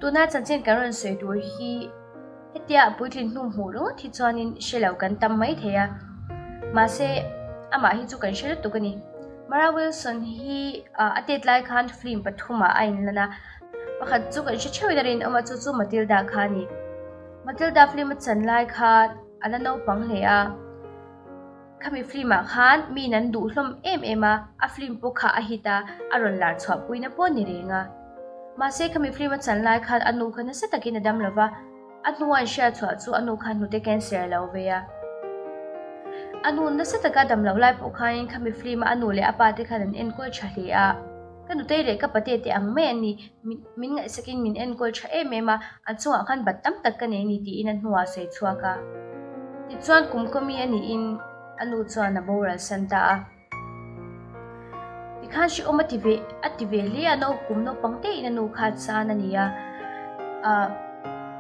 Tuna chanchin kan rawn sawi tur hi hetia a puitlin hnu hmuh ringawt hi chuanin hre lo kan tam mai thei a, mahse amah hi chu kan hre lutuk a ni. Mara Wilson hi a tet lai khan film pathumah a inlan a, pakhat chu kan hre theuhin a rinawm a, chu chu Matilda kha a ni. Matilda film a chan lai khan a la naupang hle a. Khami film ah khan miin an duh hlawm em em a, a film pawh kha a hit a, a rawn lar chhuah puina pawh a ni reng a. Mahse khami film a chan lai khan a nu kha nasa takin a dam lo va, a hnua an hriat chhuah chu a nu khan hnute cancer a lo vei a. A nu nasa taka a dam loh lai pawh khanin khami film a a nu leh a pa te khan an enkawl tha hle a. Ka nutei leh ka pate te ang mai an ni, min ngaihsakin min enkawl tha em em a, an chungah khan bat tam tak ka nei a ni tiin a hnuah a sawi chhuak a. Tichuan kum kawmi a niin a nu chuan a boral san ta a. Tikhan hrehawm a ti ve a ti ve hle a, kum naupang te in a nu kha chan a ni a, ah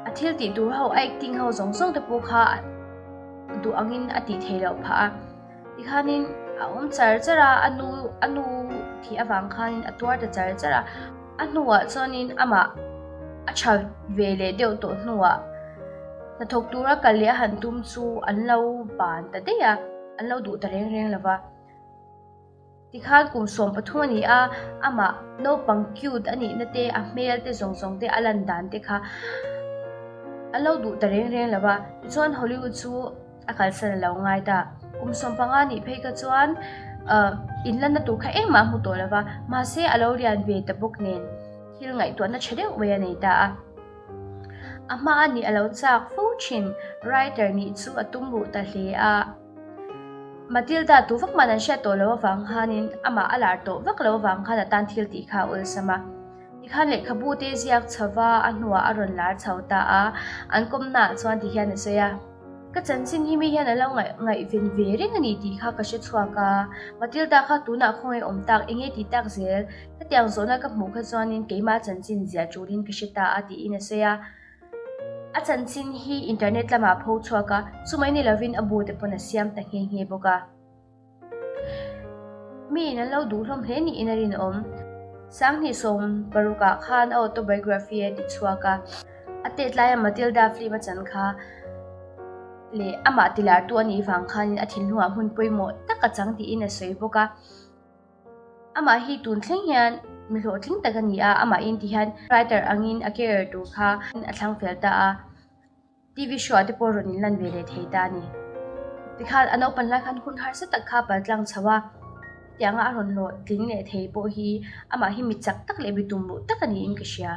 a thil tih tur ho a acting ho zawng zawng te pawh kha duh angin a tih theih loh phah a. Tikhanin a awm char char a, a nu a nu thih avang khanin a tuar ta char char a. A hnuah chuanin amah a tha ve leh deuh tawh hnuah hnathawk tura kal leh a han tum chu an lo ban ta daih a, an lo duh ta reng reng lo va. Tikhan kum 13 a ni a, amah naupang cute a nihna te, a hmel te zawng zawng te, a lan dan te kha an lo duh ta reng reng lo va. Tichuan Hollywood chu a kalsan a lo ngai ta. Kum 15 nih phei kha chuan inlanna tur kha engmah a hmu tawh lo va, mahse a lo lian ve ta bawk nen thil ngaihtuahna tha deuh mai a nei ta a. A hma a nih a lo chak fo thin, writer nih chu a tum ruh ta hle a. Matilda tu vak man an hriat tawh loh avang khanin amah a lar tawh vak loh avang khan a tan thil tih kha a awlsam a. Tikhan lehkhabu te ziak chho va, a hnuah a rawn lar chho ta a, an kawmnaah chuan tihian a sawi a. Ka chanchin hi mi hian a lo ngaihven ve reng a ni tih kha ka hre chhuak a, Matilda kha tunah khawngaih awm tak, enge tih tak zel? Hetiang zawhna ka hmuh kha chuanin keimah chanchin ziah tulin ka hre ta a tiin a sawi a. A chanchin hi internet lamah a pho chhuak a, chumai ni lovin a bu te pawn a siam ta nghe nghe bawk a. Miin an lo duh hlawm hle niin a rinawm. Sanghnih 16 ah khan a autobiography a ti chhuak a, a tet laia Matilda film a chan kha leh amah tilartu a nih vang khanin a thinlungah hmun pawimawh tak a chang tiin a sawi bawk a. Amah hi tun thleng hian mi hlawhtling tak a ni a, amahin ti hian writer angin a career tur kha a thlang fel ta a, TV show ah te pawh rawn inlan ve leh thei ta a ni. Tikhan a naupan lai khan hun harsa tak kha a paltlang chho a, hetianga a rawn hlawhtling leh thei pawh hi amah hi mi chak tak leh mi tumruh tak a niin ka hria.